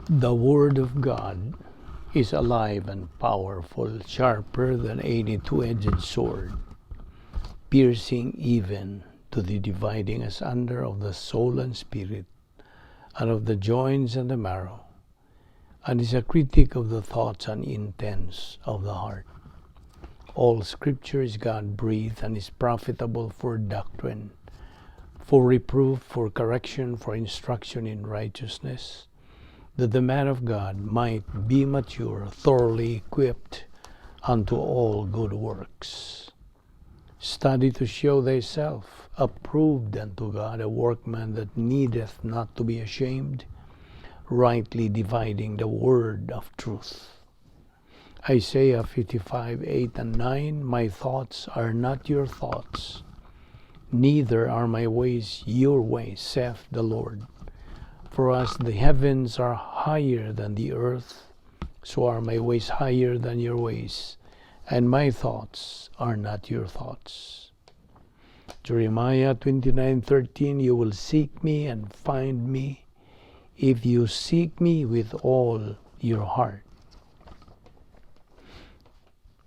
The Word of God is alive and powerful, sharper than any two-edged sword, piercing even to the dividing asunder of the soul and spirit, and of the joints and the marrow, and is a critic of the thoughts and intents of the heart. All Scripture is God breathed and is profitable for doctrine, for reproof, for correction, for instruction in righteousness, that the man of God might be mature, thoroughly equipped unto all good works. Study to show thyself approved unto God, a workman that needeth not to be ashamed, rightly dividing the word of truth. Isaiah 55:8 and 9, "My thoughts are not your thoughts, neither are my ways your ways, saith the Lord. For as the heavens are higher than the earth, so are my ways higher than your ways, and my thoughts are not your thoughts." Jeremiah 29:13, "You will seek me and find me, if you seek me with all your heart."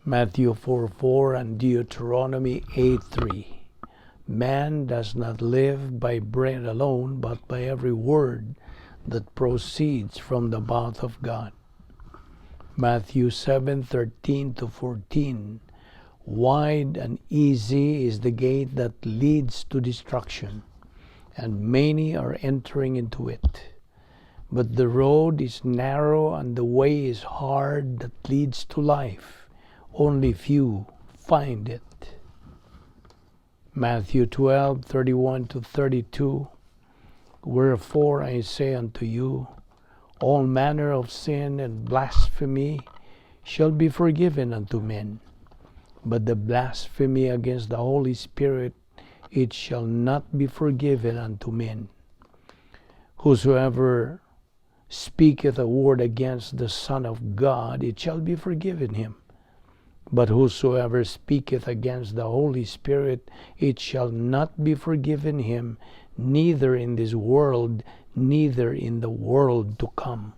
Matthew 4:4 and Deuteronomy 8:3, "Man does not live by bread alone, but by every word that proceeds from the mouth of God." Matthew 7:13 to 14, "Wide and easy is the gate that leads to destruction, and many are entering into it. But the road is narrow and the way is hard that leads to life. Only few find it." Matthew 12:31 to 32, "Wherefore I say unto you, all manner of sin and blasphemy shall be forgiven unto men, but the blasphemy against the Holy Spirit, it shall not be forgiven unto men. Whosoever speaketh a word against the Son of God, it shall be forgiven him. But whosoever speaketh against the Holy Spirit, it shall not be forgiven him, neither in this world, neither in the world to come."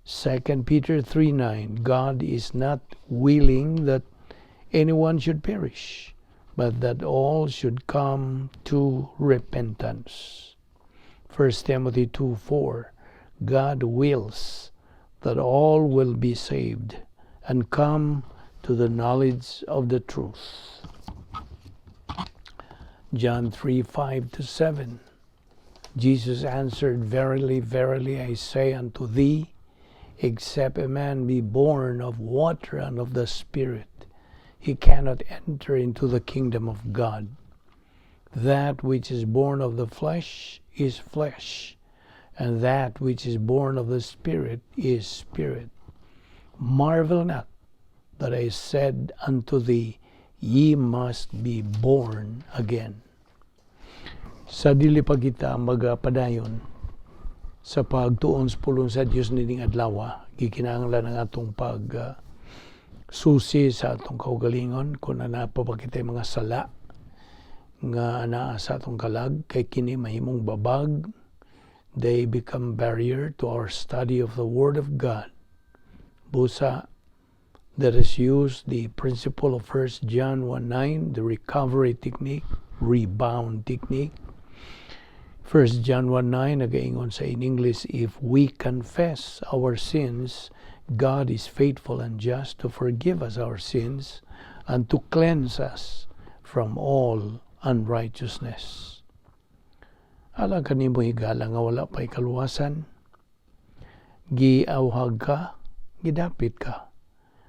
2 Peter 3:9, "God is not willing that anyone should perish, but that all should come to repentance." 1 Timothy 2:4, "God wills that all will be saved and come to the knowledge of the truth." John 3:5 to 7, Jesus answered, "Verily, verily, I say unto thee, except a man be born of water and of the Spirit, he cannot enter into the kingdom of God. That which is born of the flesh is flesh, and that which is born of the Spirit is spirit. Marvel not that I said unto thee, Ye must be born again." Sa dili pa kita magapadayon sa pagtuon sa pulong sa Dios nining adlaw, gikinahanglan ang atong pag susi sa atong kaugalingon kung naa pa ba kitay mga sala nga anaa sa atong kalag, kay kini mahimong babag. They become barrier to our study of the Word of God. Busa let us use the principle of 1 John 1:9, the recovery technique, rebound technique. 1 John 1:9 nagaingon sa in English, "If we confess our sins, God is faithful and just to forgive us our sins and to cleanse us from all unrighteousness." Alang kanimo, higala, nga wala pa'y kaluwasan, giawhag ka, gidapit ka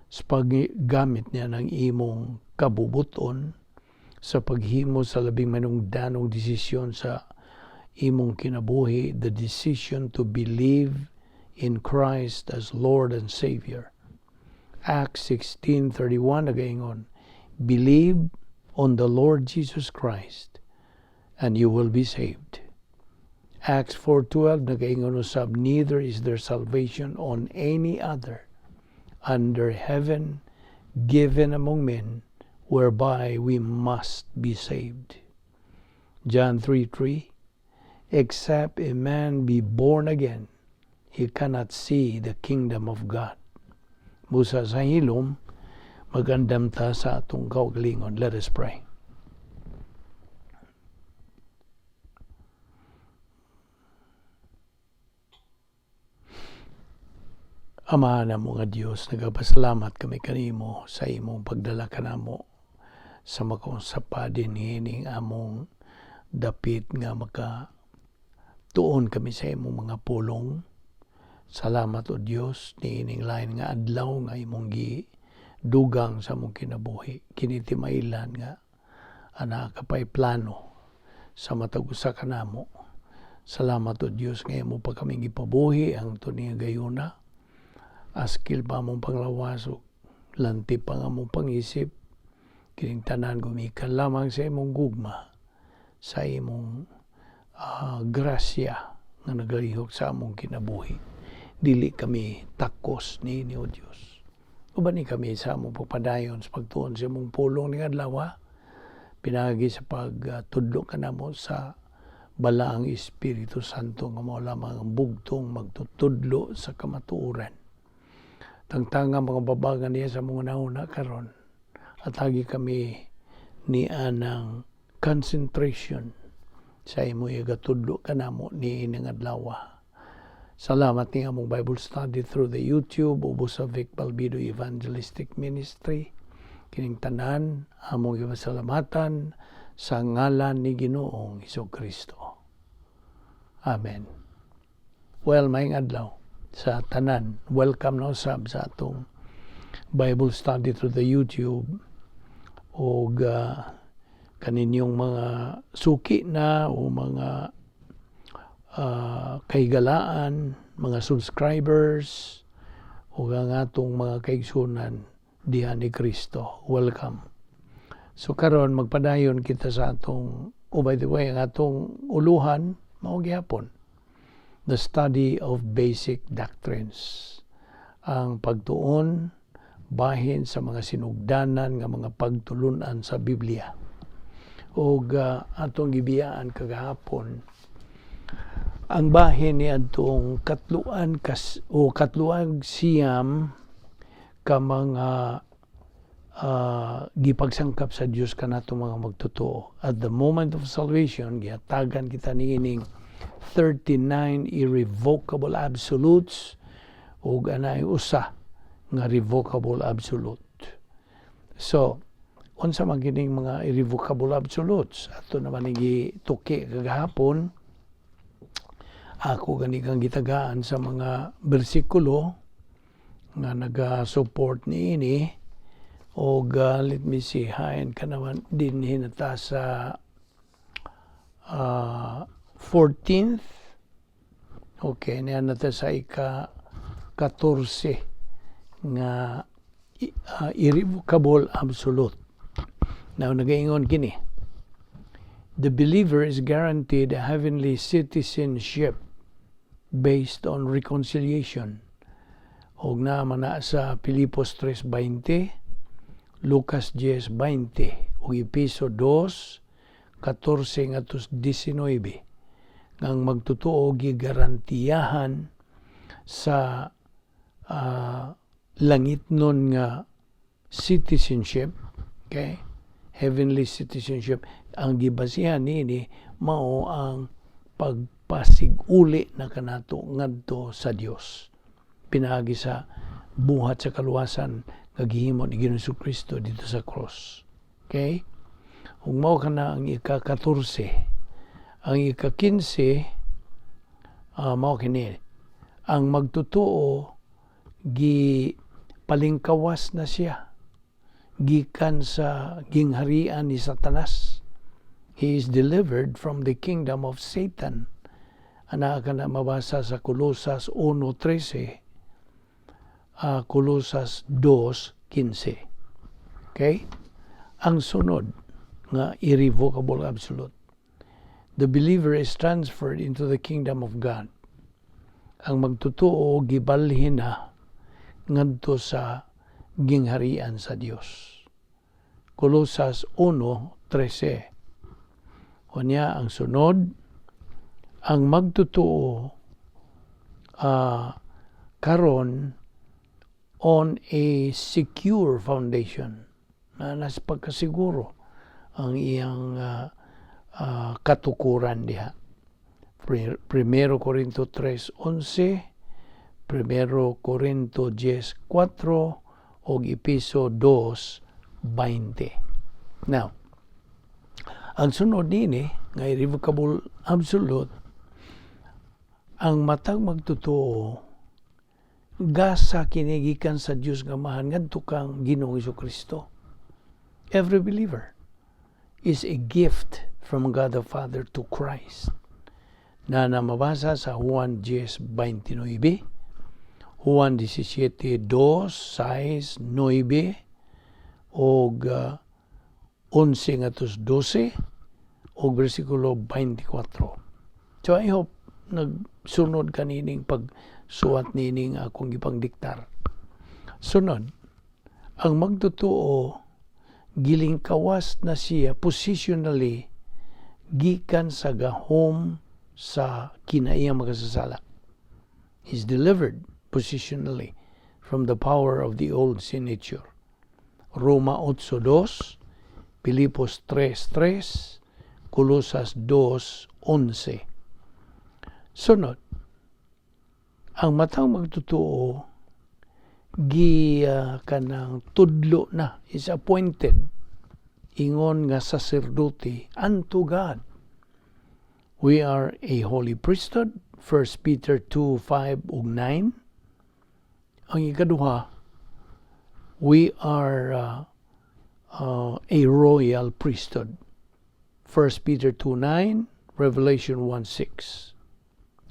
sa paggamit niya ng imong kabubuton sa paghimo sa labing manungdanong desisyon sa imong kinabuhi, the decision to believe in Christ as Lord and Savior. Acts 16:31 nagaingon, "Believe on the Lord Jesus Christ and you will be saved." Acts 4:12 nagaingon usab, "Neither is there salvation on any other under heaven given among men whereby we must be saved." John 3:3, Except a man be born again, he cannot see the kingdom of God. Busa sa hilom, magandam ta sa atong kaugalingon. Let us pray. Ama namo nga Dios, nagapasalamat kami kanimo sa imong pagdala kanamo sa makausapa din hining among dapit nga maka tuon kami sa imong mga pulong. Salamat, O Dios, niining lain nga adlaw nga imong gi dugang sa among kinabuhi. Kini timailan nga anaa ka pay plano sa matag usa kanamo. Salamat, O Dios, nga imo pa kami gipabuhi ang ni gayuna. Askil pa among panglawas ug lanti pa nga among pangisip. Kining tanan gumikan lamang sa imong gugma, sa imong grasya nga nagalihok sa among kinabuhi. Dili kami takos ni, O Dios. Uban ni kami sa among pagpadayon sa pagtuon sa imong pulong ning adlaw, pinaagi sa pagtudlo kanamo sa Balaang Espiritu Santo nga mao lamang ang bugtong magtutudlo sa kamatuoran. Tangtanga mga babagan niya sa mga nauna karon at agi kami ni anang concentration sa imo igatudlo kanamo ni ining adlaw. Salamat ni among Bible study through the YouTube ubos sa Vic Balbido Evangelistic Ministry. Kining tanan among gipasalamatan sa ngalan ni Ginoong Kristo. Amen. Well, maayong adlaw sa tanan. Welcome na usab sa atong Bible study through the YouTube og kaninyong mga suki na o mga kahigalaan, mga subscribers ug ang atong mga kaigsunan diha ni Kristo. Welcome. So karon magpadayon kita sa atong, oh, by the way, ang atong uluhan mao gihapon the study of basic doctrines. Ang pagtuon bahin sa mga sinugdanan nga mga pagtulunan sa Biblia. Og atong gibiyaan kagahapon ang bahin ni adtong katluan kas o 39 ka mga gipagsangkap sa Dios kanato mga magtotoo. At the moment of salvation, gihatagan kita niining 39 irrevocable absolutes ug anay usa nga revocable absolute. So, unsa man kining mga irrevocable absolutes? Ato naman gituki kagahapon. Ako gani kang gitagaan sa mga bersikulo nga naga-support niini og let me see, hain ka naman din hinata sa 14th. Okay, niya nata sa ika 14 nga irrevocable absolute. Now, nagaingon kini: The believer is guaranteed a heavenly citizenship based on reconciliation. Og naa man na sa Filipos 3:20, Lucas 10:20 ug Epeso 2:14 ngadto 19 nga ang magtotoo gigarantiyahan sa langitnon nga citizenship, okay? Heavenly citizenship. Ang gibasihan niini mao ang pagpasiguli na kanato ngadto sa Dios pinaagi sa buhat sa kaluwasan nga gihimo ni Ginoong Kristo dito sa cross. Okay? Ug mao kana ang ika-14. Ang ika-15 mao kini: Ang magtotoo gi palingkawas na siya gikan sa gingharian ni Satanas. He is delivered from the kingdom of Satan. Ana ka na mabasa sa Kolosas 1:13, Kolosas 2:15. Okay? Ang sunod nga irrevocable absolute: The believer is transferred into the kingdom of God. Ang magtotoo gibalhin na ngadto sa gingharian sa Dios. Kolosas 1:13. Unya ang sunod, Ang magtotoo karon on a secure foundation na nasa pagkasiguro ang iyang katukuran diha. Primero Corinto 3:11, Primero Corinto 10:4 ug Epeso 2:20. Now, ang sunod nini nga irrevocable absolute, ang matag magtotoo gasa kini gikan sa Dios nga Amahan ngadto kang Ginoong Kristo. Every believer is a gift from God the Father to Christ. Na mabasa sa Juan 10:29, Juan 17:2, 6, 9, og 11 ngadto 12, og bersikulo 24. So I hope nagsunod kanining pagsuwat nining akong gipangdiktar. Sunod, ang magtotoo gilingkawas na siya positionally gikan sa gahom sa kinaiyang makasasala. He's delivered positionally from the power of the old sin nature. Roma 8:2, Filipos 3:3, Colosas 2:11. Sunod, ang matang magtotoo gi kanang tudlo na, is appointed ingon nga saserdote unto God. We are a holy priesthood, 1 Peter 2:5 ug 9. Ang ikaduha, we are a royal priesthood. 1 Peter 2:9, Revelation 1:6.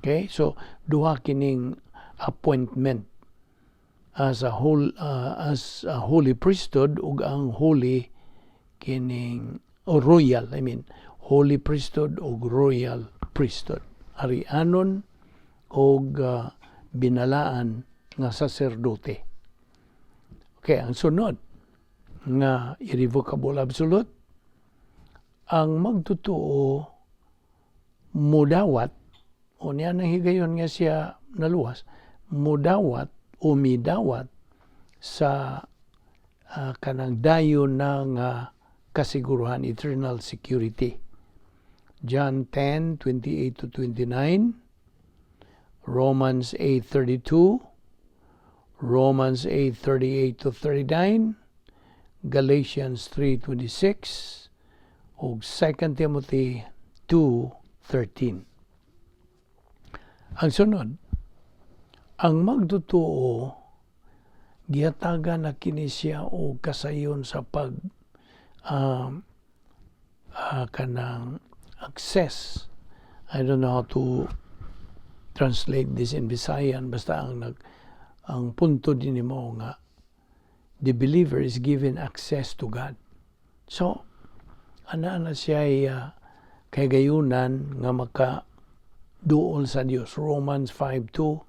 Okay? So duha kining appointment as a holy priesthood ug ang holy kining o royal, I mean, holy priesthood ug royal priesthood. Arianon og binalaan nga saserdote. Okay, ang sunod nga irrevocable absolute, ang magtotoo mudawat o niya nang higayon nga siya naluwas, mudawat o midawat sa kanang dayon ng kasiguruhan, eternal security. John 10:28 to 29, Romans 8:32, Romans 8:38 to 39, Galatians 3:26, ug 2 Timothy 2:13. Ang sunod, ang magtotoo gihatagan na kini siya og kasayon sa pag kanang access. I don't know how to translate this in Visayan. Basta ang punto din mo nga the believer is given access to God. So, ana na siya kagayunan nga maka duol sa Dios. Romans 5:2,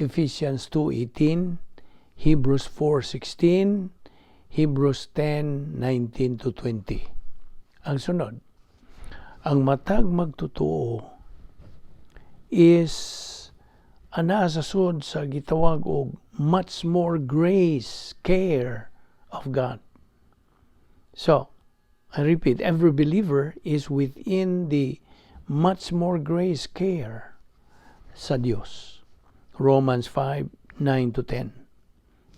Ephesians 2:18, Hebrews 4:16, Hebrews 10:19 to 20. Ang sunod, ang matag magtotoo is anaa sa sud sa gitawag og much more grace care of God. So, I repeat, every believer is within the much more grace care sa Dios. Romans 5:9 to 10.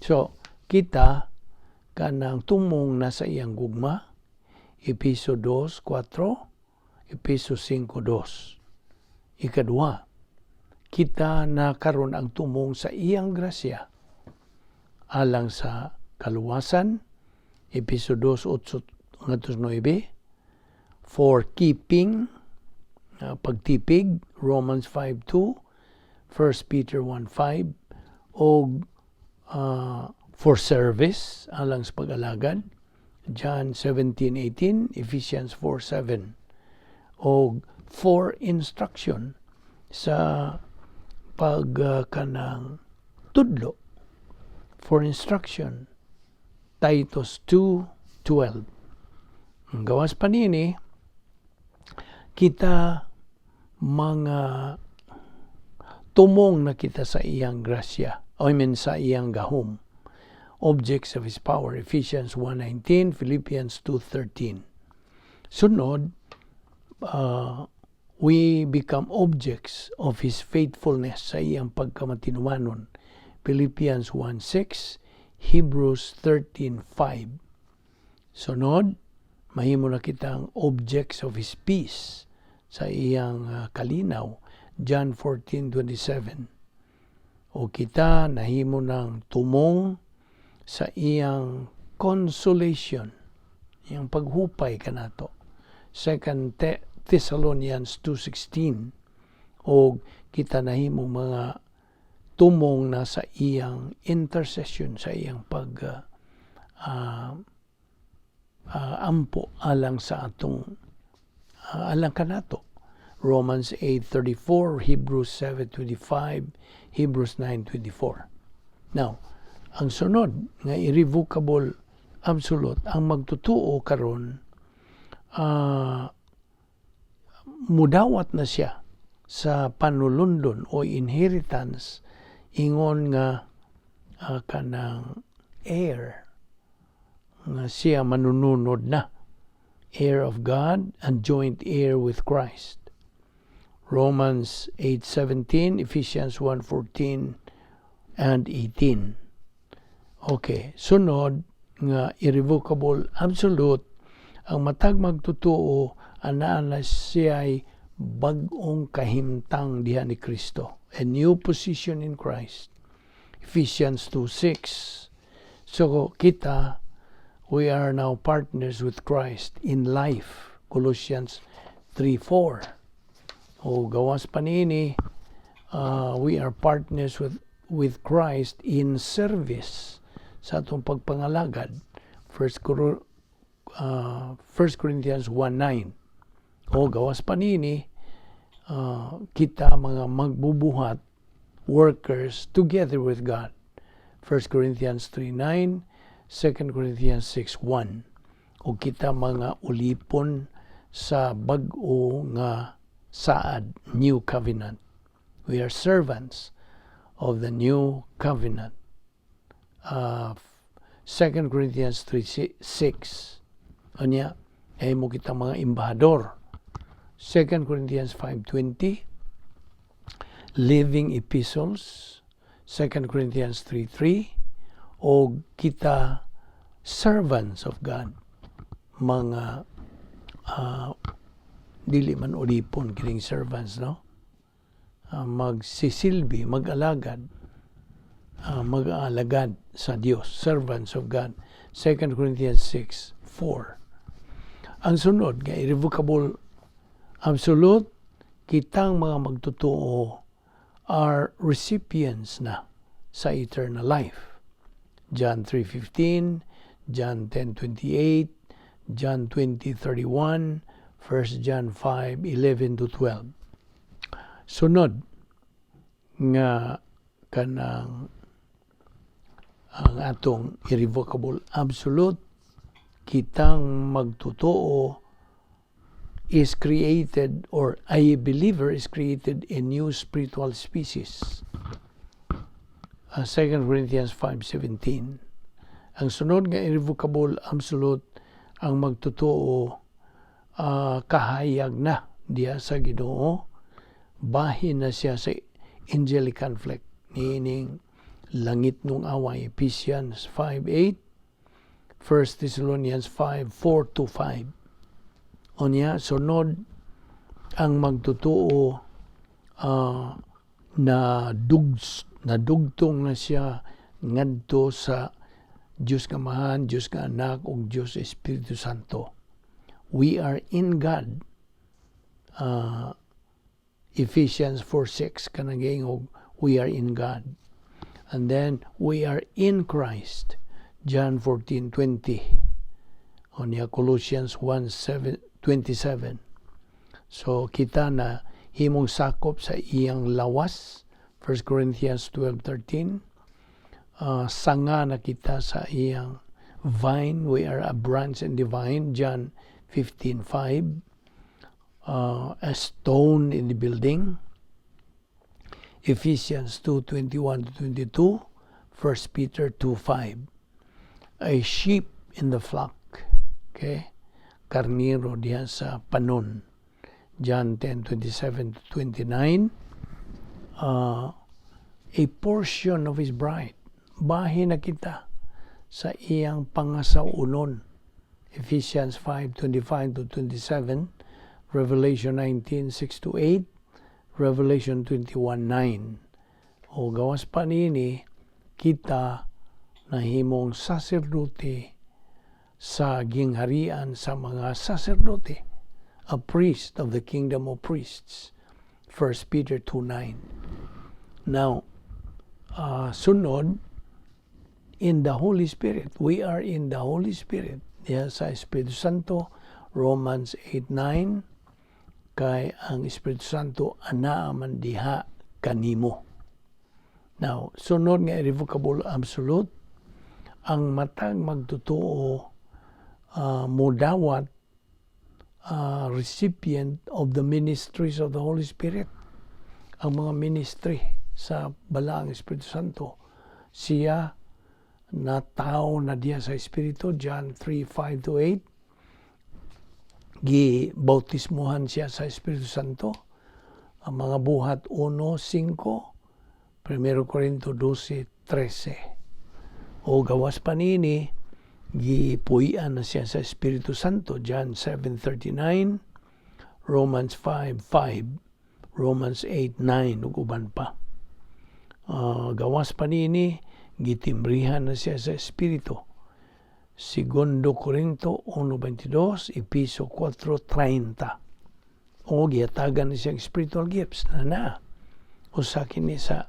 So, kita kanang tumong nasa iyang gugma, Epeso 2:4, Epeso 5:2. Ikaduha, kita na karon ang tumong sa iyang grasya alang sa kaluwasan, Epeso 2:8 ngadto 9, for keeping, pagtipig, Romans 5:2, 1 Peter 1:5, og for service, alang sa pag-alagad, John 17:18, Ephesians 4:7, og for instruction sa pag kanang tudlo, for instruction, Titus 2:12. Ang gawas pa nini, kita Mga tumong na kita sa iyang grasya, I mean, sa iyang gahom. Objects of His power, Ephesians 1:19, Philippians 2:13. Sunod, we become objects of His faithfulness, sa iyang pagkamatinumanon. Philippians 1:6, Hebrews 13:5. Sunod, mahimo na kitang objects of His peace, sa iyang kalinaw. John 14:27. O kita nahimo ng tumong sa iyang consolation, iyang paghupay kanato. 2 Thessalonians 2:16. O kita nahimo mga tumong na sa iyang intercession, sa iyang pag ampo alang sa atong alang kanato. Romans 8:34, Hebrews 7:25, Hebrews 9:24. Now, ang sunod nga irrevocable absolute, ang magtutuo karon mudawat na siya sa panulundon o inheritance ingon nga kanang heir nga siya manununod na, heir of God and joint heir with Christ. Romans 8:17, Ephesians 1:14 and 18. Okay, sunod nga irrevocable absolute, ang matag magtotoo anaa na siya'y bag-ong kahimtang diha ni Kristo. A new position in Christ. Ephesians 2:6. So kita, we are now partners with Christ in life. Colossians 3:4. O gawas pa niini, we are partners with Christ in service, sa atong pagpangalagad. 1 Corinthians 1:9. O gawas pa niini, kita mga magbubuhat, workers together with God. 1 Corinthians 3:9, 2 Corinthians 6:1. O kita mga ulipon sa bag-o nga saad, new covenant. We are servants of the new covenant. 2 Corinthians 3:6. Unya, ay mo kita mga embahador. 2 Corinthians 5:20, living epistles. 2 Corinthians 3:3. O kita servants of God, mga dili man ulipon kining servants, no, magsisilbi, mag-alagad, mag-aalagad sa Dios, servants of God. 2 Corinthians 6:4. Ang sunod nga irrevocable absolute, kitang mga magtotoo are recipients na sa eternal life. John 3:15, John 10:28, John 20:31, 1 John 5:11 to 12. Sunod nga kanang ang atong irrevocable absolute, kitang magtotoo is created or a believer is created a new spiritual species. 2 Corinthians 5:17. Ang sunod nga irrevocable absolute, ang magtotoo kahayag na diya sa Ginoo, bahin na siya sa angelic conflict niining langitnong away. Ephesians 5:8, 1 Thessalonians 5:4 to 5. Unya, sunod, ang magtotoo na dugs nadugtong na siya ngadto sa Dios Amahan, Dios nga Anak ug Dios Espiritu Santo. We are in God. Ephesians 4:6, kanang giingog we are in God. And then we are in Christ. John 14:20. Unya Colossians 1:7, 27. So kita na himong sakop sa iyang lawas. 1 Corinthians 12:13. Sanga na kita sa iyang vine. We are a branch in the vine. John 15:5. A stone in the building. Ephesians 2:21 to 22, 1 Peter 2:5. A sheep in the flock. Okay? Karniro diha sa panon. John 10:27 to 29. A portion of his bride. Bahin na kita sa iyang pangasaw-onon. Ephesians 5:25 to 27, Revelation 19:6 to 8, Revelation 21:9. O gawas pa niini, kita nahimong saserdote sa gingharian sa mga saserdote, a priest of the kingdom of priests. 1 Peter 2:9. Now, sunod, in the Holy Spirit. We are in the Holy Spirit. Diha sa Espiritu Santo, Romans 8:9, kay ang Espiritu Santo anaa man diha kanimo. Now, sunod nga irrevocable absolute, ang matag magtotoo modawat recipient of the ministries of the Holy Spirit. Ang mga ministry sa Balaang Espiritu Santo, siya na tao na diya sa Espiritu, John 3, 5 to 8, gi bautismuhan siya sa Espiritu Santo. Ang mga Buhat 1, 5, 1 Corinto 12, 13. O gawas pa niini, gipuy-an na siya sa Espiritu Santo, John 7:39, Romans 5:5, Romans 8:9 ug uban pa. Gawas pa niini, gitimbrihan na siya sa Espiritu. Segundo Corinto 1:22, Epeso 4:30. O gihatagan ni siyang spiritual gifts na na. Usa kini sa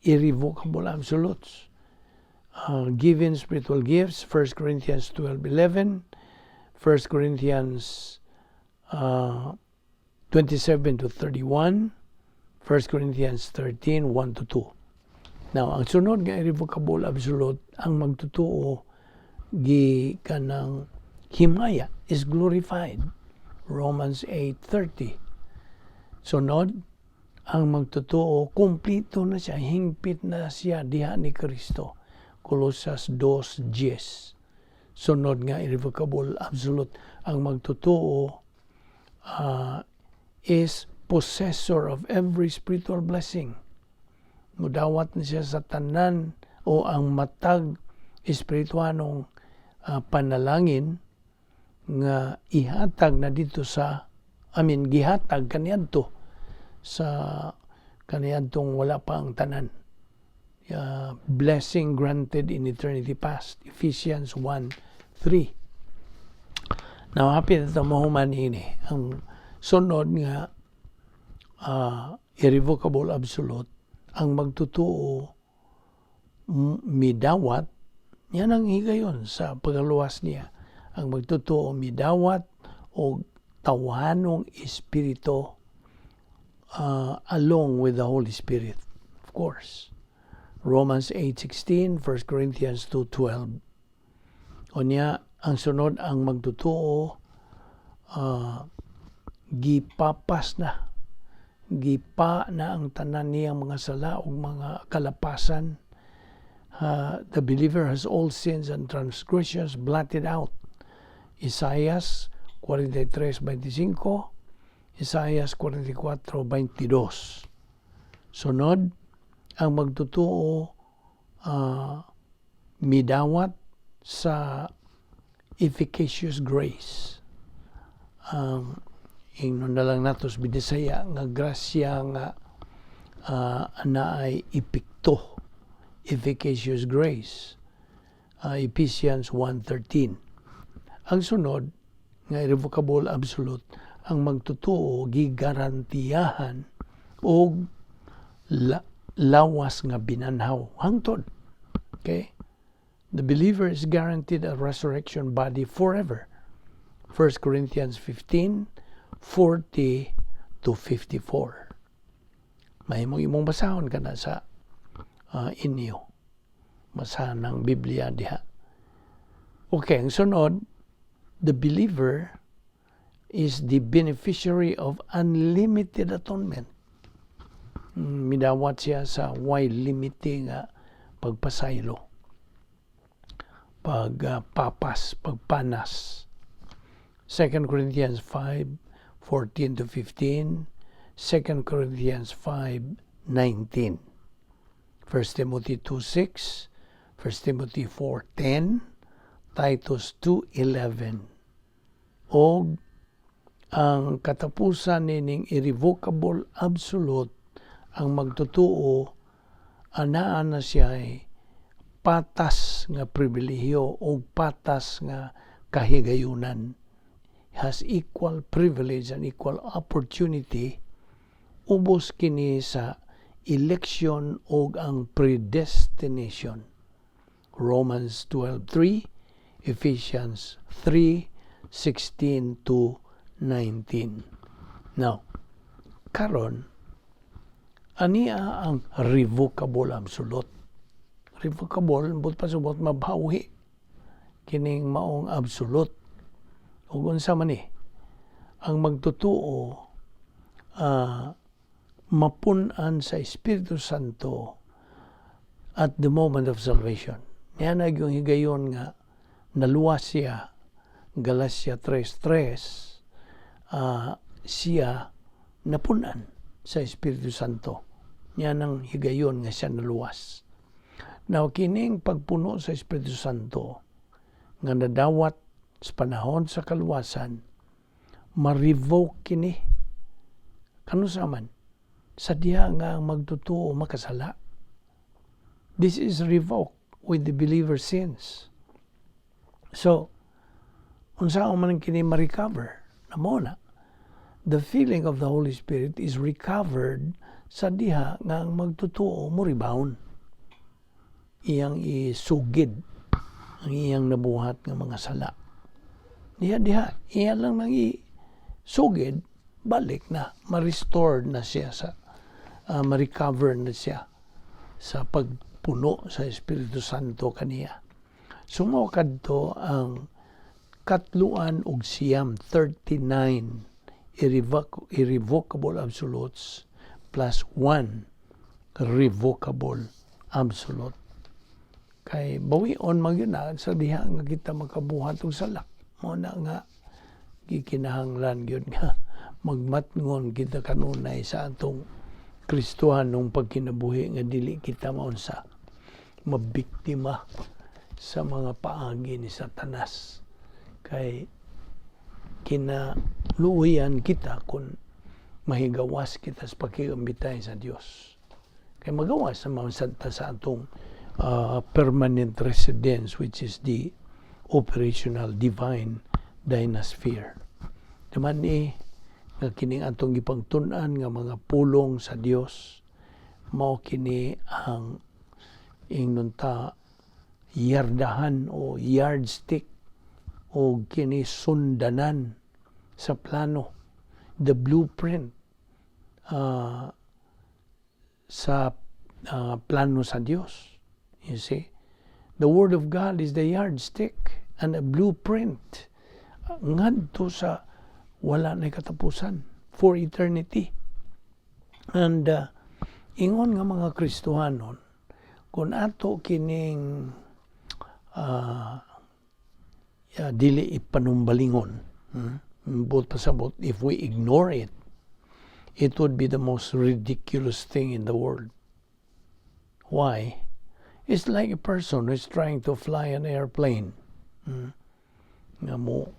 irrevocable absolutes. Given spiritual gifts, 1 Corinthians 12:11, 1 Corinthians 27 to 31, 1 Corinthians 13, 1 to 2. Now, ang sunod nga irrevocable absolute, ang magtotoo gi kanang himaya, is glorified. Romans 8:30. Sunod, ang magtotoo, kumpleto na siya, hingpit na siya diha ni Kristo. Colosas 2:10. Sunod nga irrevocable absolute, ang magtotoo is possessor of every spiritual blessing. Mudawat na siya sa tanan o ang matag espirituanong panalangin nga ihatag na dito sa, I mean, gihatag kaniadto sa kaniadtong wala pa ang tanan. Blessing granted in eternity past. Ephesians 1:3. Now, hapit ito mahuman ini. Ang sunod nga irrevocable absolute, ang magtotoo midawat, yan ang higayon sa pagaluwas niya. Ang magtotoo midawat og tawhanong espiritu along with the Holy Spirit, of course. Romans 8:16, 1 Corinthians 2:12. Unya, ang sunod, ang magtotoo gipapas na, gipa na ang tanan niyang mga sala ug mga kalapasan. The believer has all sins and transgressions blotted out. Isaías 43:25, Isaías 44:22. Sunod, ang magtotoo midawat sa efficacious grace. Ingnon na lang nato sa Binisaya nga grasya nga naay epekto, efficacious grace. Ephesians 1:13. Ang sunod nga irrevocable absolute, ang magtotoo gigarantiyahan og lawas nga binanhaw hangtod. Okay? The believer is guaranteed a resurrection body forever. 1 Corinthians 15:40 to 54. Mahimong imong basahon kana sa inyo. Basahan ng Biblia diha. Okay, ang sunod, the believer is the beneficiary of unlimited atonement. Midawat siya sa way limite nga pagpasaylo, pagpapas, pagpanas. 2 Corinthians 5:14 to 15, 2 Corinthians 5:19, 1 Timothy 2:6, 1 Timothy 4:10, Titus 2:11. Og ang katapusan nining irrevocable absolute, ang magtotoo anaa na siya ay patas nga pribilehiyo o patas nga kahigayunan, has equal privilege and equal opportunity ubos kini sa election og ang predestination. Romans 12:3, Ephesians 3:16 to 19. Now, karon, ania ang revocable absolute? Revocable, but pasubot mabawi kining maong absolute. Ug unsa man ni? Ang magtotoo mapun-an sa Espiritu Santo at the moment of salvation. Niya na yung higayon nga naluwas siya, Galatia 3.3, siya napun-an sa Espiritu Santo. Niya nang higayon nga siya naluwas. Now, kining pagpuno sa Espiritu Santo nga nadawat sa panahon sa kaluwasan, ma-revoke kini. Kanus-a man? Sa diha nga ang magtotoo makasala. This is revoked with the believer sins. So, unsa man kini ma-recover? Namo na. The filling of the Holy Spirit is recovered sa diha nga ang magtotoo mo rebound. Iyang isugid ang iyang nabuhat nga mga sala. Diha diha, iya lang nang isugid, balik na, ma-restored na siya sa, ma-recover na siya sa pagpuno sa Espiritu Santo kaniya. So mao kadto ang 39, 39 irrevocable absolutes plus 1 revocable absolute. Kay bawion man gyud na sa diha nga kita makabuhat og sala. Mao na nga gikinahanglan gyud nga magmatngon kita kanunay sa atong Kristohanong pagkinabuhi nga dili kita maunsa mabiktima sa mga paagi ni Satanas, kay kinaluoyan kita kung mahigawas kita sa pakigambitay sa Dios, kay magawas sa mga santa sa atong permanent residence, which is the operational divine dynasphere. Duman ni nga kining atong gipangtun-an nga mga pulong sa Dios, mao kini ang ingnon ta yardahan o yardstick o kini sundanan sa plano, the blueprint sa plano sa Dios. You see, the word of God is the yardstick and a blueprint ngadto sa wala na katapusan, for eternity. And ingon nga mga Kristohanon, kung ato kining dili ipanumbalingon, Buot pasabot, if we ignore it, it would be the most ridiculous thing in the world. Why? It's like a person who is trying to fly an airplane. Nga mo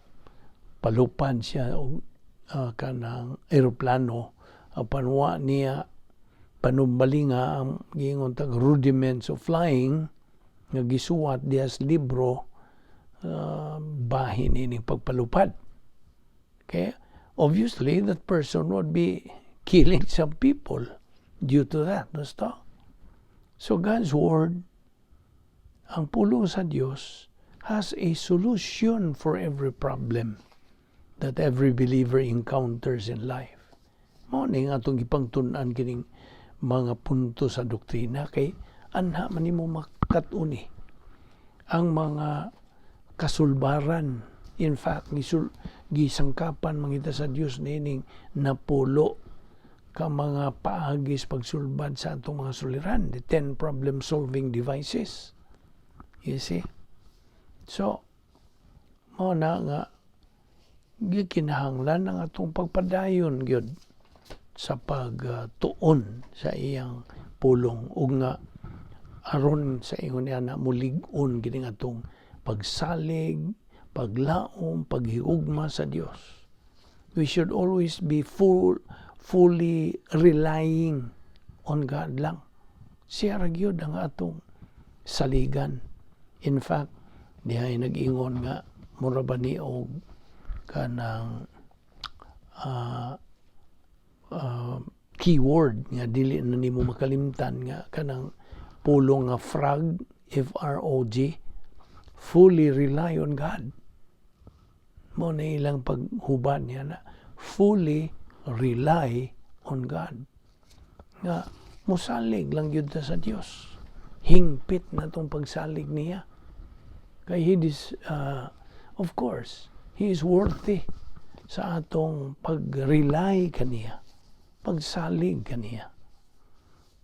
palupad siya og kanang eroplano, apan wa niya panumbalinga ang giingon tag rudiments of flying nga gisuwat diha sa libro, bahin ini pagpalupad. Okay? Obviously, that person would be killing some people due to that. Basta. So God's word, ang pulong sa Dios, has a solution for every problem that every believer encounters in life. Mao ni nga atong gipangtun-an kining mga punto sa doktrina kay anha man nimo makat-on ni ang mga kasulbaran. In fact, gisangkapan man kita sa Dios niining 10 ka mga paagi sa pagsulbad sa atong mga suliran, the 10 problem solving devices. You see? So, mao na nga gikinahanglan ang atong pagpadayon gyud sa pagtuon sa iyang pulong ug nga aron sa ingon niya na mulig-on gid ang atong pagsalig, paglaom, paghigugma sa Dios. We should always be fully relying on God lang. Siya ra gyud ang atong saligan. In fact, dihay nag-ingon nga mura ba ni og kanang keyword nga dili na nimo makalimtan nga kanang pulong nga frog, F R O G, fully rely on God. Mao na ilang paghuban niya na fully rely on God. Nga musalig lang gyud ta sa Dios. Hingpit na tong pagsalig niya. Kay he is, of course, he is worthy sa atong pag-rely kaniya, pagsalig kaniya.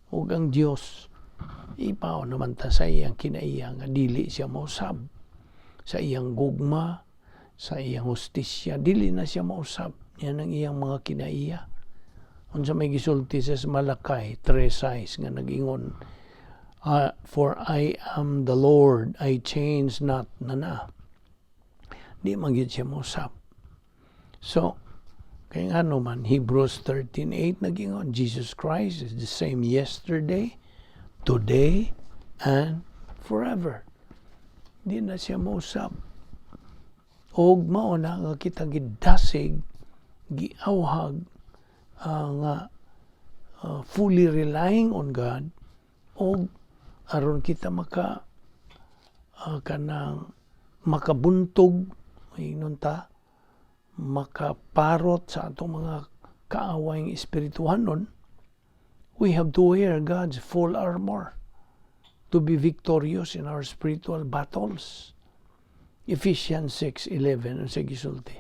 Ug ang Dios, ipaw naman ta sa iyang kinaiya nga dili siya mausab. Sa iyang gugma, sa iyang hustisya, dili na siya mausab. Yan ang iyang mga kinaiya. Unsa may gisulti sa Malachi 3:6 nga nag-ingon, "For I am the Lord, I change not," na na. Di man gyud siya mausab. So, kay ngano man, Hebrews 13:8 nag-ingon, "Jesus Christ is the same yesterday, today, and forever." Di na siya mausab. Og mao na nga kita gidasig, giawhag nga fully relying on God og aron kita maka kanang makabuntog, ingon ta, makaparot sa atong mga kaaway espirituhanon, we have to wear God's full armor to be victorious in our spiritual battles. Ephesians 6:11, ang sa gisulti,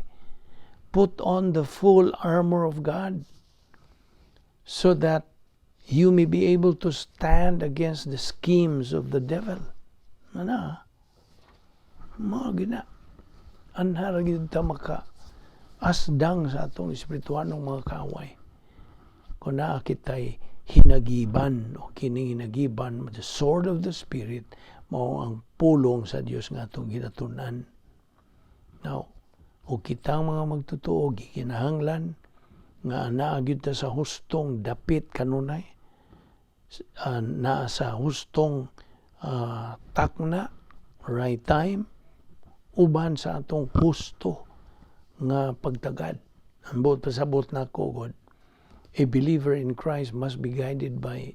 "Put on the full armor of God so that you may be able to stand against the schemes of the devil." Ana, mao gina. Anha ra gyud ta maka asdang sa atong espirituhanong mga kaaway. Kung naa kitay hinagiban o kining hinagiban, the sword of the Spirit, mao ang pulong sa Dios nga atong ginatun-an. Now, o kitang mga magtotoo, gikinahanglan nga naa gyud ta sa hustong dapit kanunay, naa sa hustong takna, right time, uban sa atong husto nga pagtagad. Ang buot pasabot nako God, a believer in Christ must be guided by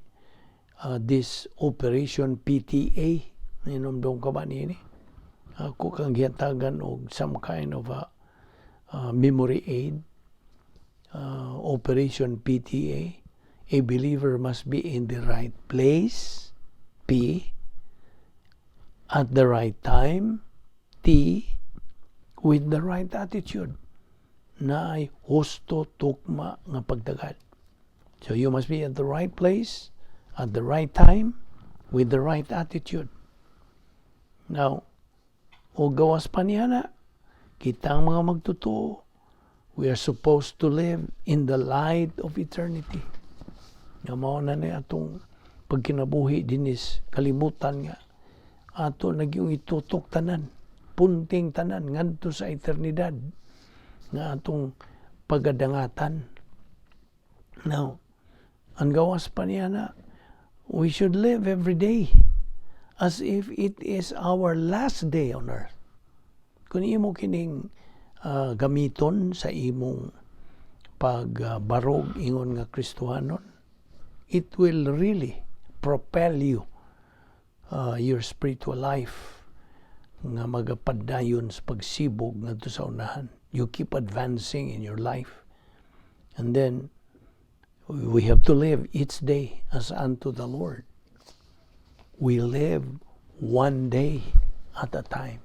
this Operation PTA. Hinumdum ka ba niini? Ako kang gihatagan og some kind of a memory aid. Operation PTA. A believer must be in the right place, P, at the right time, T, with the right attitude, naay husto tukma nga pagtagad. So you must be at the right place, at the right time, with the right attitude. Now, o gawas pa niya na, kitang mga magtotoo, we are supposed to live in the light of eternity. Nga mao na ni atong pagkinabuhi dinis kalibutan nga ato na gyung itutok tanan, punting tanan ngadto sa eternidad nga atong pagadangatan. Now, ang gawas pa niya na, we should live every day as if it is our last day on earth. Kung imo kining gamiton sa imong pagbarog ingon nga Kristohanon, it will really propel you, your spiritual life nga magapadayon sa pagsibog ngadto sa unahan. You keep advancing in your life. And then we have to live each day as unto the Lord. We live one day at a time.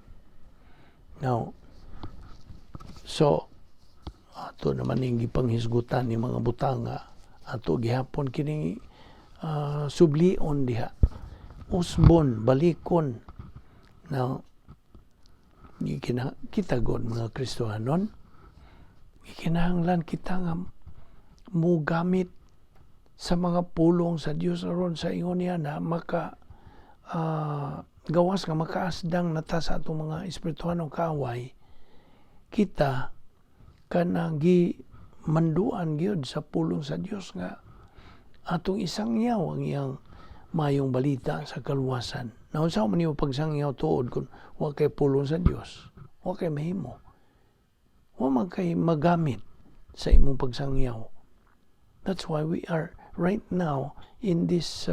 Now, So, ato naman yung gipanghisgutan ni mga butanga, ato gihapon kining sublion diha, usbon, balikon. Now, gikina, kita god mga Kristohanon, gikinahanglan kita nga mugamit sa mga pulong sa Dios aron sa ingon niya na maka gawas nga makaasdang nata sa atong mga espirituhanong kaaway. Kita kanang gi manduan gyud sa pulong sa Dios nga atong isangyaw ang iyang mayong balita sa kaluwasan. Naunsa man nimo pagsangyaw tuod kung wa kay pulong sa Dios? Wa kay mahimo. Wa man kay magamit sa imong pagsangyaw. That's why we are right now in this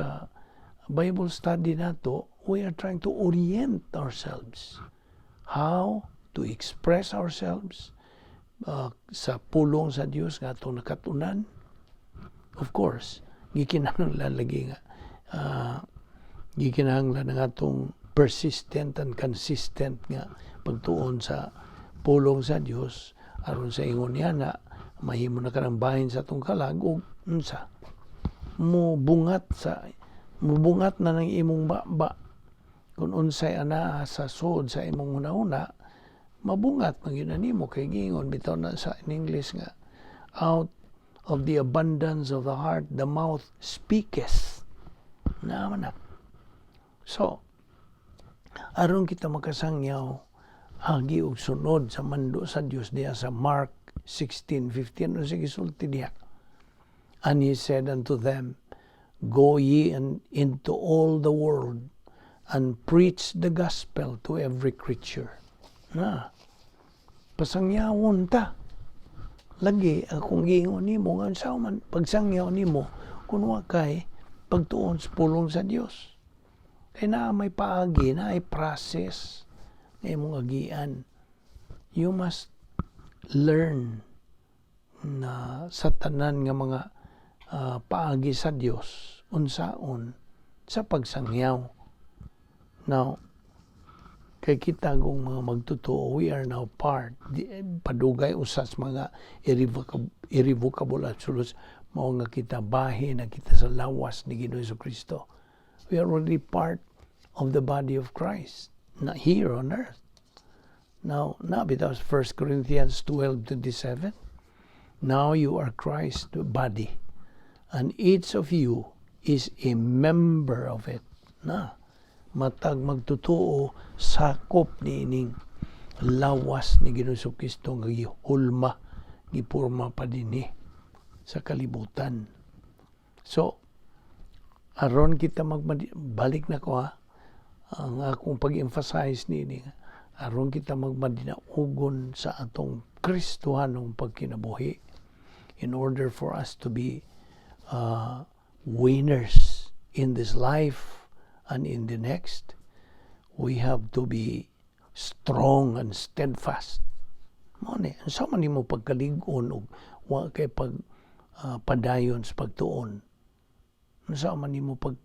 Bible study nato, we are trying to orient ourselves how to express ourselves sa pulong sa Dios nga atong nakatunan. Of course, gikinahanglan lagi nga gikinahanglan ang atong persistent and consistent nga pagtuon sa pulong sa Dios aron sa ingon niya na mahimo na kanang bahin sa atong kalag ug unsa mo bungat na ng imong baba. Kung unsay anaa sa suod sa imong hunahuna, mabungat man gyud nimo, kay giingon bitaw na sa in English nga "Out of the abundance of the heart the mouth speaketh." Na man na. So aron kita makasangyaw agi og sunod sa mando sa Dios diha sa Mark 16:15, unsa gisulti diha? "And he said unto them, Go ye and into all the world and preach the gospel to every creature." Na pasangyawon ta lagi. Akong giingon nimo nga unsa man pagsangyaw nimo kung wa kay pagtuon sa pulong sa Dios? Kay naa may paagi, na ay process nga imong agian. You must learn na sa tanan nga mga paagi sa Dios unsaon sa pagsangyaw. Now, kay kita kung mga magtotoo, we are now part di, padugay usas mga irrevocable absolutes, mao nga kita bahin na kita sa lawas ni Ginoong Kristo. We are already part of the body of Christ na here on earth now. Na bitaw 1 Corinthians 12:27, "Now you are Christ's body and each of you is a member of it." Na matag magtotoo sakop niining lawas ni Ginoong Kristo nga gihulma, gipurma pa dinhi sa kalibutan. So aron kita balik na ko ha, ang akong pag-emphasize niini, aron kita magmadinaugon sa atong Kristohanong pagkinabuhi, in order for us to be winners in this life and in the next, we have to be strong and steadfast. Mao ni, unsa man nimo pagkalig-on og wa kay pag padayon sa pagtuon? Unsa man nimo pag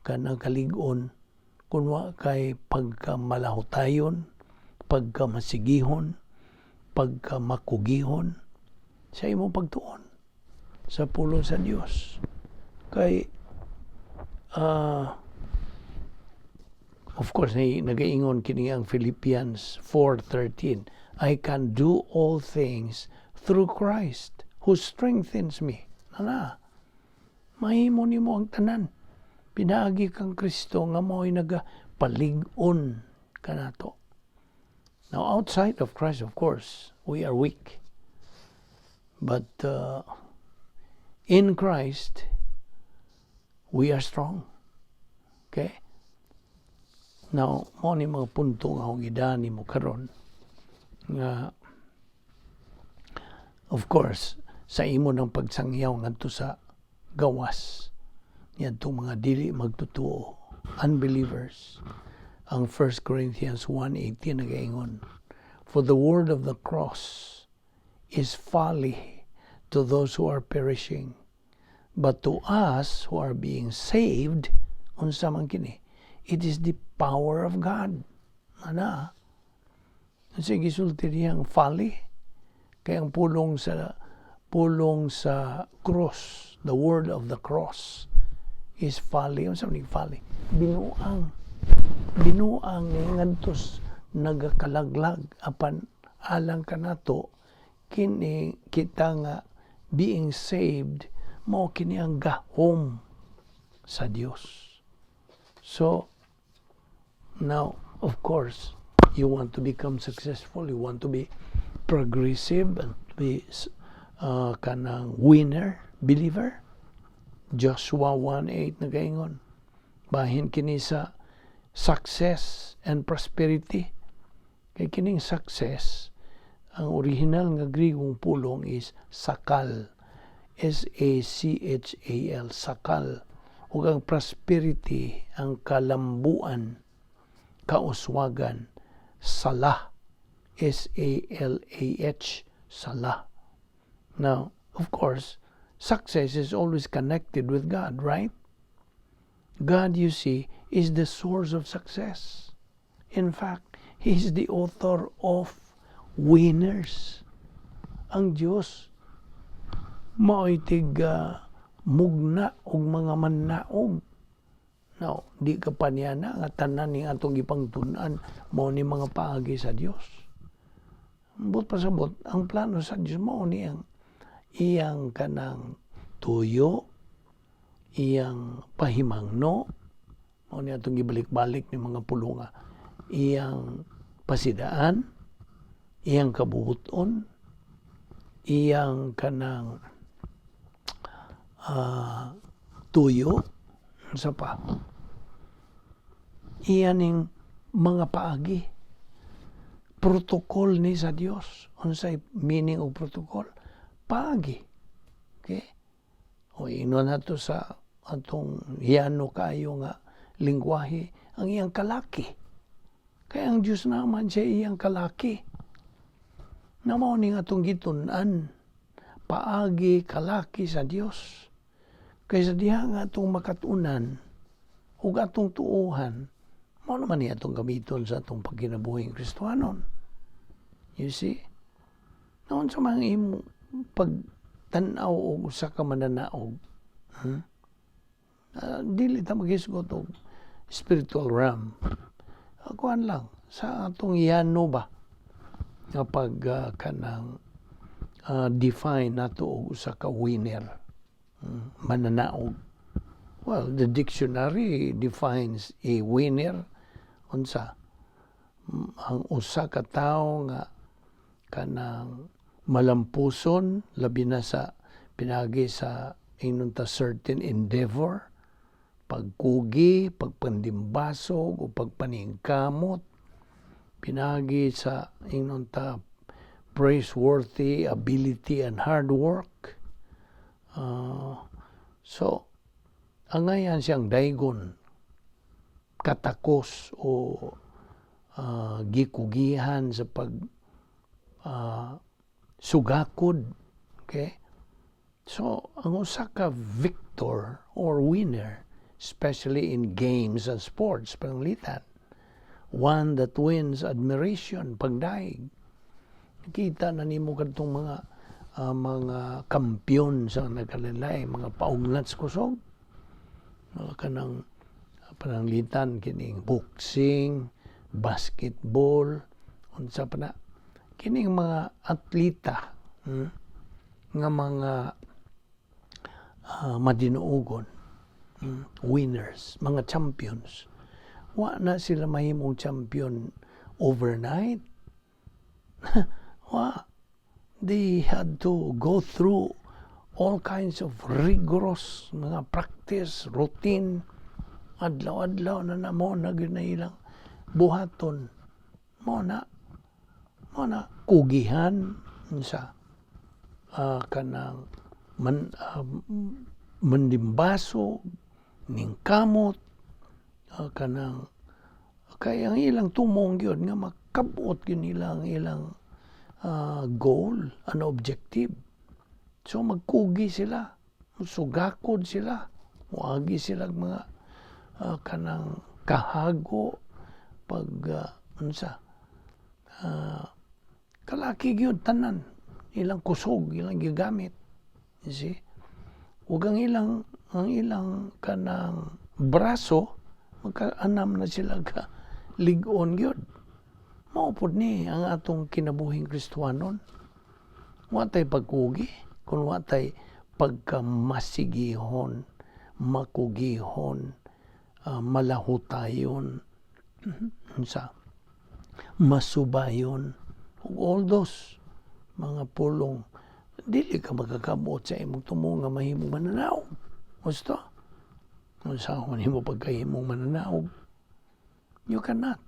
kanang kalig-on kung wa kay pagkamalahutayon, pagkamasigihon, pagkamakugihon sa imong pagtuon sa pulong sa Dios? Kay of course, nagaingon kini ang Philippians 4:13, "I can do all things through Christ who strengthens me." Nana, mahimo nimo ang tanan pinaagi kang Kristo nga mo'y nagapalig-on kanato. Now, outside of Christ, of course, we are weak. But in Christ, we are strong. Okay? Now, mao ni mga punto nga akong gidani mo karon nga of course sa imo ng pagsangyaw ngadto sa gawas niadtong mga dili magtotoo, unbelievers, ang 1 Corinthians 1:18 nagaingon, "For the word of the cross is folly to those who are perishing, but to us who are being saved," unsa man kini, "it is the power of God." Ana, sige, gisulti niyang folly. Kay ang pulong sa cross, the word of the cross is folly. Unsa man folly? Binuang. Binuang ni ngadto nagakalaglag, apan alang kanato kini kita nga being saved, mao kini ang gahom sa Dios. So now, of course, you want to become successful, you want to be progressive and be kanang winner, believer. Joshua 1:8 nagaingon. Bahin kini sa success and prosperity. Kay kining success, ang original nga Grigong pulong is sakal. SACHAL, sakal. Ug ang prosperity, ang kalambuan, kauswagan, salah. SALAH, salah. Now, of course, success is always connected with God, right? God, you see, is the source of success. In fact, He is the author of winners. Ang Diyos, mao'y tig mugna og mga mannaog. Now, di ka pa niya na nga tanan ni atong gipangtun-an mao ni mga paagi sa Dios. Buot pasabot, ang plano sa Dios mao ni ang iyang kanang tuyo, iyang pahimangno, mao ni atong gibalik-balik ni mga pulunga, iyang pasidaan, iyang kabubuton, iyang kanang tuyo, sa pa. Iyan ning mga paagi. Protocol ni sa Dios. Unsay meaning og protocol? Paagi. Okay? O ingnon nato sa atong yano kaayo nga lingwahe, ang iyang kalaki. Kaya ang Diyos naman siya iyang kalaki. Na mao ni atong gitun-an, paagi, kalaki sa Dios. Kaysa diha nga atong makatunan ug atong tuohan, mao naman ni atong gamiton sa atong pagkinabuhing Kristohanon. You see? Naon sa mga imo pagtan-aw og usa ka mananaog, Dili ta maghisgot og spiritual realm. Kuan lang sa atong yano ba nga pag kanang define nato og usa ka winner, mananaog. Well, the dictionary defines a winner, unsa? Ang usa ka tawo nga kanang malampuson, labi na sa pinagi sa ingnon ta certain endeavor, pagkugi, pagpandimbasog o pagpaningkamot, pinagi sa ingnon ta praiseworthy ability and hard work. So angayan siyang daygon, katakos o gikugihan sa pag sugakod. Okay? So, ang usa ka victor or winner, especially in games and sports, pananglitan, one that wins admiration, pagdaig. Kita na nimo kadtong mga kampiyon sa nagkalain, mga paugnat sa kusog, mga kanang pananglitan kining boxing, basketball, unsa pa na kining mga atleta, nga mga madinuogon, winners, mga champions. Wa na sila mahimong champion overnight. Wa. They had to go through all kinds of rigorous mga practice, routine. Adlaw-adlaw na na mo na gyud na ilang buhaton. Mo na kugihan sa kanang man, mandimbaso ning kamot, kanang kay ang ilang tumong gyud nga makabot gyud nila ang ilang goal, an objective. So magkugi sila, sugakod sila, muagi sila mga kanang kahago pag unsa, kalaki gyud tanan. Ilang kusog, ilang gigamit. You see? Ug ang ilang kanang braso, magkaanam na sila ka lig-on gyud. Mao pod ni ang atong kinabuhing Kristohanon. Wa tay pagkugi kung wa tay pagkamasigihon, makugihon, malahutayon, unsa, masubayon, ug all those mga pulong, dili ka makakabot sa imong tumo nga mahimong mananaog. Gusto? Unsa man nimo pagkahimong mananaog? You cannot.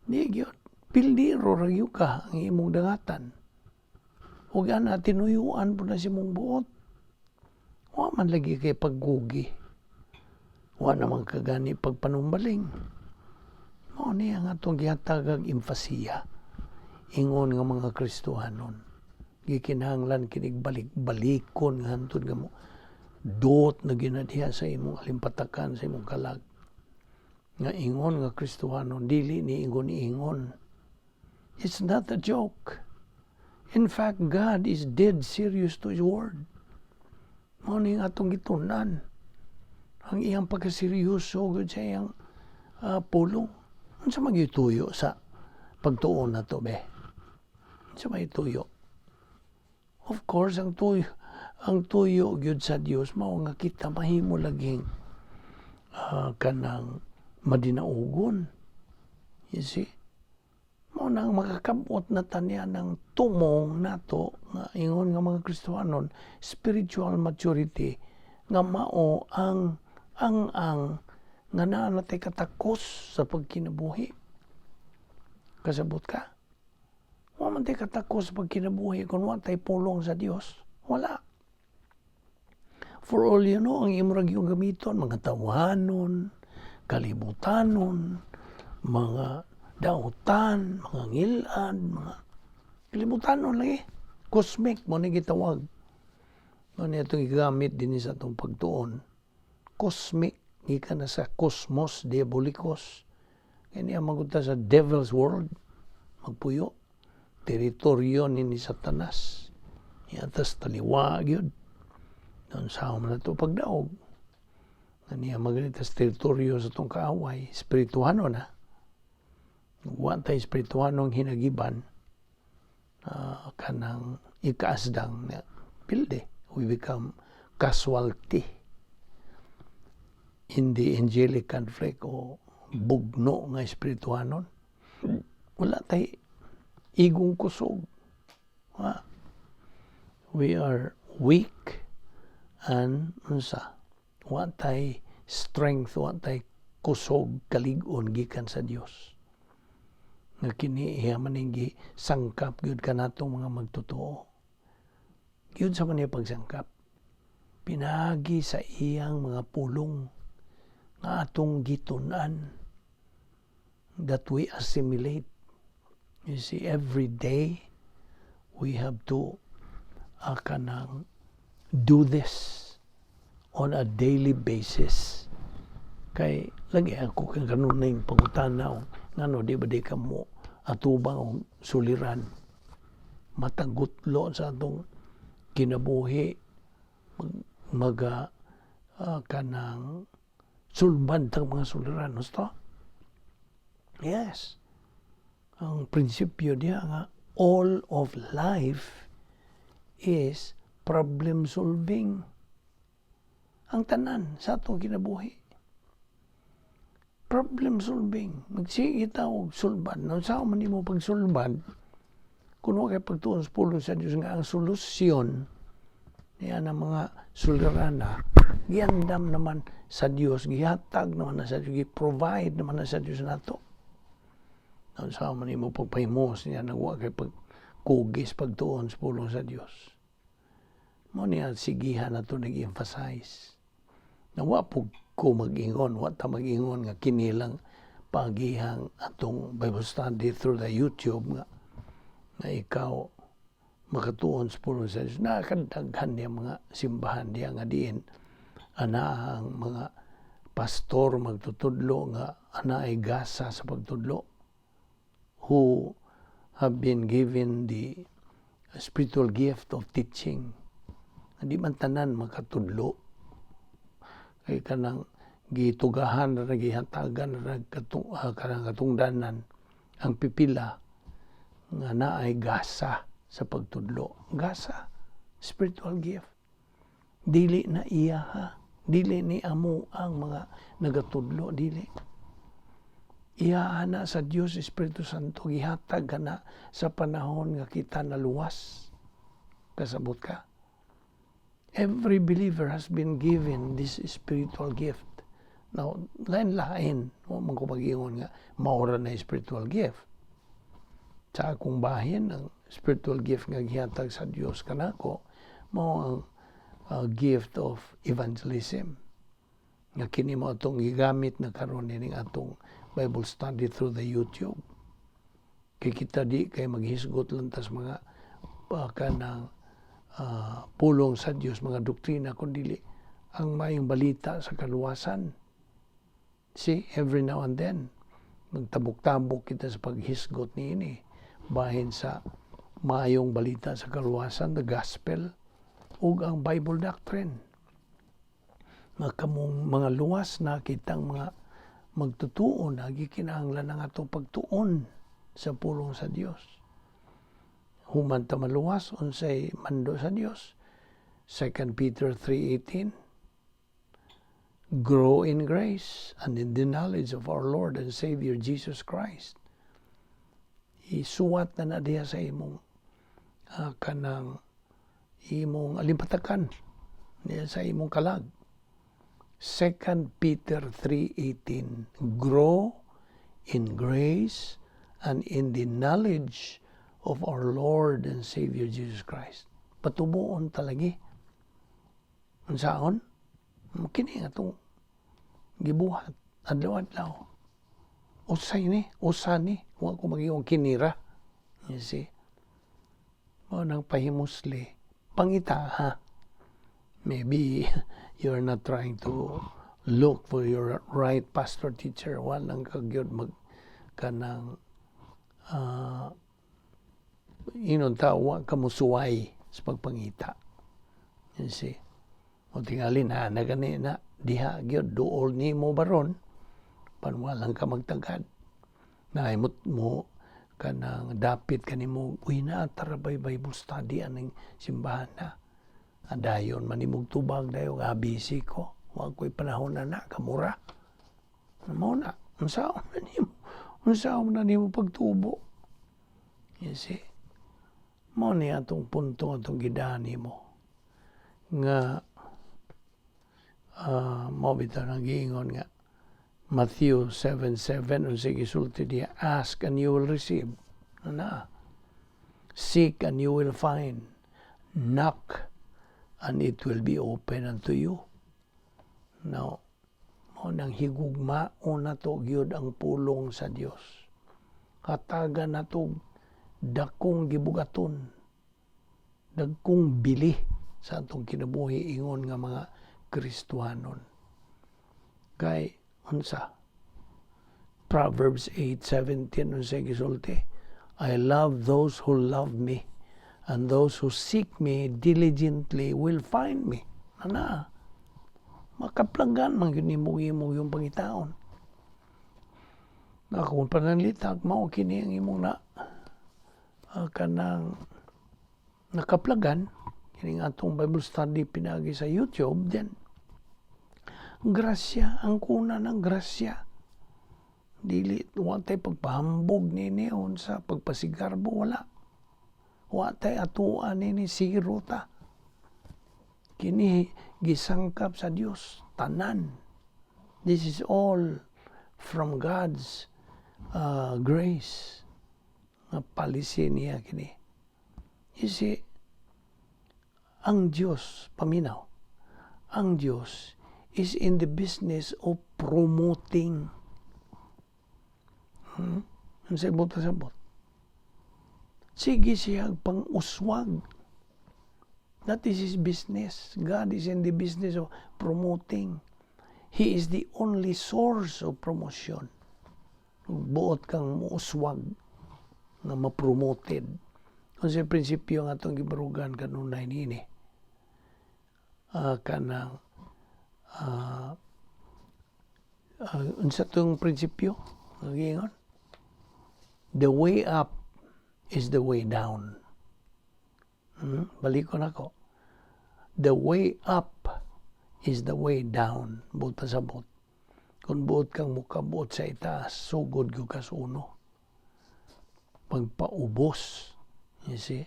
Di gyud. Pildiro ra gyud ka ang imong dangatan. Ug ana tinuyuan po na sa imong buot. Wa man lagi kay pagkugi. Wa naman kagani pagpanumbaling. Mao ni ang atong gihatagag empasiya. Ingon nga mga Kristohanon. Gikinahanglan kinig balik-balikon nga hantod nga mo duot na ginadiha sa imong alimpatakan, sa imong kalag. Nga ingon nga Kristohanon, dili ni ingon-ingon. It's not a joke. In fact, God is dead serious to His word. Mao ni ang atong gitun-an. Ang iyang pagkaseryoso gud sa iyang pulong. Unsa man tuyo sa pagtuon na to, be? Unsa may tuyo? Of course, ang tuyo gyud sa Dios mao nga kita mahimo laging kanang madinaugon. You see? Mao nang makakabot na tanya ng tumong nato nga ingon nga mga Kristohanon, spiritual maturity nga mao ang nga naa natay katakos sa pagkinabuhi. Kasabot ka? Wa man tay katakos sa pagkinabuhi kung wa tay pulong sa Dios. Wala. For all you know, ang imo ra gyud gamiton, mga tawhanon, kalibutanon, mga dautan, mga ngilad, mga kalibutanon lagi. Cosmic mo ni gitawag. Mo ni itong gigamit din sa atong pagtuon. Cosmic, gikan na sa cosmos diabolicos. Kaya niya magunta sa devil's world, magpuyo. Teritoryo ni Satanas. Yatas taliwa gyud. Doon sa man na ito pagdaog. Na niya maganita sa teritoryo sa itong kaaway, espirituhano na. Wa tay espirituhanong hinagiban, kanang ikaasdang na pilde. We become casualty in the angelic conflict o bugno nga espirituhanon. Wala tay igong kusog. Ha? We are weak and unsa, wa tay strength, wa tay kusog kalig-on gikan sa Dios. Nga kini iya man ning sangkap gyud kanatong mga magtotoo. Gyud sa man niya pagsangkap. Pinagi sa iyang mga pulong nga atong gitun-an, that we assimilate. You see, every day we have to kanang do this on a daily basis. Kay lagi ako kang kanunay pangutana, ngano di ba di ka mo atubang og suliran matagutlo sa atong kinabuhi, mag, maga kanang sulbad tang mga suliran gusto? Yes, ang prinsipyo diya nga all of life is problem solving. Ang tanan sa atong kinabuhi, problem solving. Magsige ta og sulbad. Unsa man nimo pagsulbad kung wa kay pagtuon sa pulong sa Dios nga ang solusyon niya ng mga sulirana giandam naman sa Dios, gihatag naman na sa Dios, gi-provide naman na sa Dios nato? Unsa man nimo pagpahimos niya nang wa kay pagkugis pagtuon sa pulong sa Dios? Mo niya sigihan nato nag-emphasize na wa pug ko mag-ingon, wa ta mag-ingon nga kinilang pagihang atong Bible study through the YouTube nga ikaw makatuon sa pulong sa Dios. Nakadaghan niya mga simbahan diya nga diin ana ang mga pastor magtutudlo nga ana ay gasa sa pagtudlo, who have been given the spiritual gift of teaching. Hindi man tanan makatudlo. Kay kanang gitugahan ra, gihatagan ra kanang katungdanan ang pipila nga naay gasa sa pagtudlo. Gasa, spiritual gift. Dili na iya ha. Dili ni amo ang mga nagatudlo, dili. Iya na sa Dios Espiritu Santo, gihatag ka na sa panahon nga kita naluwas. Kasabot ka? Every believer has been given this spiritual gift. Now, lain-lain. Wa man ko mag-ingon nga maura na spiritual gift. Sa akong bahin, ang spiritual gift nga gihatag sa Dios kanako mao ang gift of evangelism. Nga kini mo atong gigamit na karon ining atong Bible study through the YouTube. Kay kita di kay maghisgot lang tas mga kanang pulong sa Dios, mga doktrina, kun dili ang maayong balita sa kaluwasan. See, every now and then, magtabok-tabok kita sa paghisgot niini bahin sa maayong balita sa kaluwasan, the gospel, ug ang Bible doctrine. Nga kamong mga luwas na kitang mga magtutuo na, gikinahanglan ang atong pagtuon sa pulong sa Dios. Human ta maluwas, unsay mando sa Dios? 2 Peter 3:18: "Grow in grace and in the knowledge of our Lord and Savior Jesus Christ." Isuwat na na diha sa imong kanang imong alimpatakan diha sa imong kalag. 2 Peter 3:18: "Grow in grace and in the knowledge of our Lord and Savior Jesus Christ." Patubuon talagi. Unsaon? Kini nga atong gibuhat adlaw-adlaw. Usay ni, usa ni, wa ko mag-ingon kinira. You see? Mao nang pahimusli, pangita ha. Maybe you're not trying to look for your right pastor teacher. Walang kagyod mag kanang inon ta wa ka musuway sa pagpangita. You see? O tingali na na gani na diha gyud duol nimo baron panwalang ka magtagad. Na mo, mo kanang dapit kanimo, uy, na tara bay Bible study aning simbahan na. Dayon manimog tubag dayon nga busy ko. Wa ko'y panahon na na kamura. Mao na, unsaon na nimo? Unsaon na nimo pagtubo? You see? Mao ni atong punto atong gidani mo nga mao bitaw nang giingon nga Matthew 7:7, unsay gisulti diha? "Ask and you will receive." Na. "Seek and you will find. Knock and it will be open unto you." Now, mao nang higugmaon nato gyud ang pulong sa Dios. Hatagan nato dakong gibugaton, dagkong bili sa atong kinabuhi ingon nga mga Kristohanon. Kay unsa? Proverbs 8:17, unsay gisulti? "I love those who love me, and those who seek me diligently will find me." Ana, makaplanggan man gyud nimo imong yung pangitaon. Na kung pananglitan mao kini ang imong na kanang nakaplagan kining atong Bible study pinagi sa YouTube, then grasya ang kuna ng grasya, dili wa tay pagpahambog nini sa pagpasigarbo, wala, wa tay atuan nini, zero ta. Kini gisangkap sa Dios tanan. This is all from God's grace nga policy niya kini. You see, ang Dios, paminaw, ang Dios is in the business of promoting. Ang sabot sabot. Sige siya pang-uswag. That is his business. God is in the business of promoting. He is the only source of promotion. Buot kang muuswag nga ma-promoted. Unsay prinsipyo nga atong gibarugan kanunay niini? Kanang unsa tong prinsipyo nga giingon? The way up is the way down. Balikon nako. The way up is the way down. Buot pasabot. Kung buot kang mukabuot sa itaas, sugod gyud ka sa uno. Pagpaubos. You see?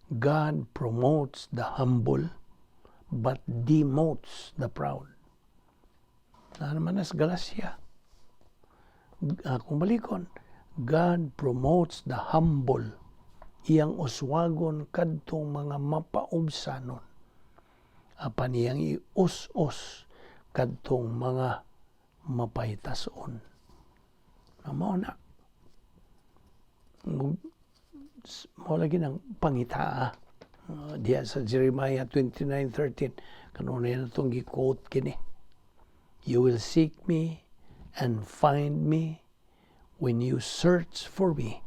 God promotes the humble but demotes the proud. Na naman nas Galacia. Kung balikon, God promotes the humble. Iyang uswagon kadtong mga mapaubsanon. Apan iyang ius-us kadtong mga mapahitason. Na mao na. Mao lagi nang pangitaa. Diya sa Jeremiah 29:13, kanunay na itong gi-quote kini. "You will seek me and find me when you search for me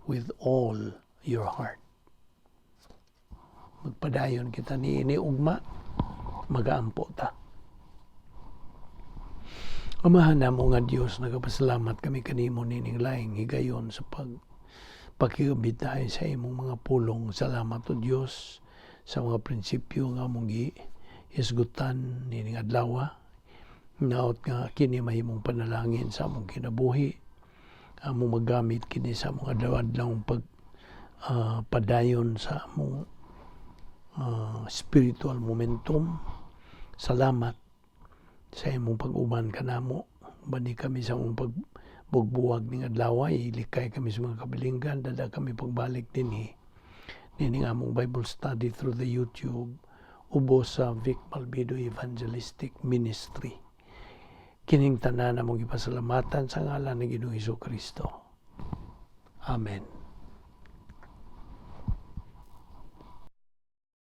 with all your heart." Magpadayon kita niini ugma, magaampo ta. Amahan namo nga Dios, nagapasalamat kami kanimo nining laing higayon sa pag pakigabitay sa imong mga pulong. Salamat, O Dios, sa mga prinsipyo nga among gihisgutan nining adlaw. Naot nga kini mahimong panalangin sa among kinabuhi. Among magamit kini sa among adlaw-adlaw pag padayon sa among spiritual momentum. Salamat sa imong pag-uban kanamo. Bani kami sa among pagbugbuwag ning adlaw, ilikay kami sa mga kabilinggan, dada kami pagbalik dinhi nining among Bible study through the YouTube ubos sa Vic Malvido Evangelistic Ministry. Kining tanan among gipasalamatan sa ngalan ni Ginoong Hesus Kristo. Amen.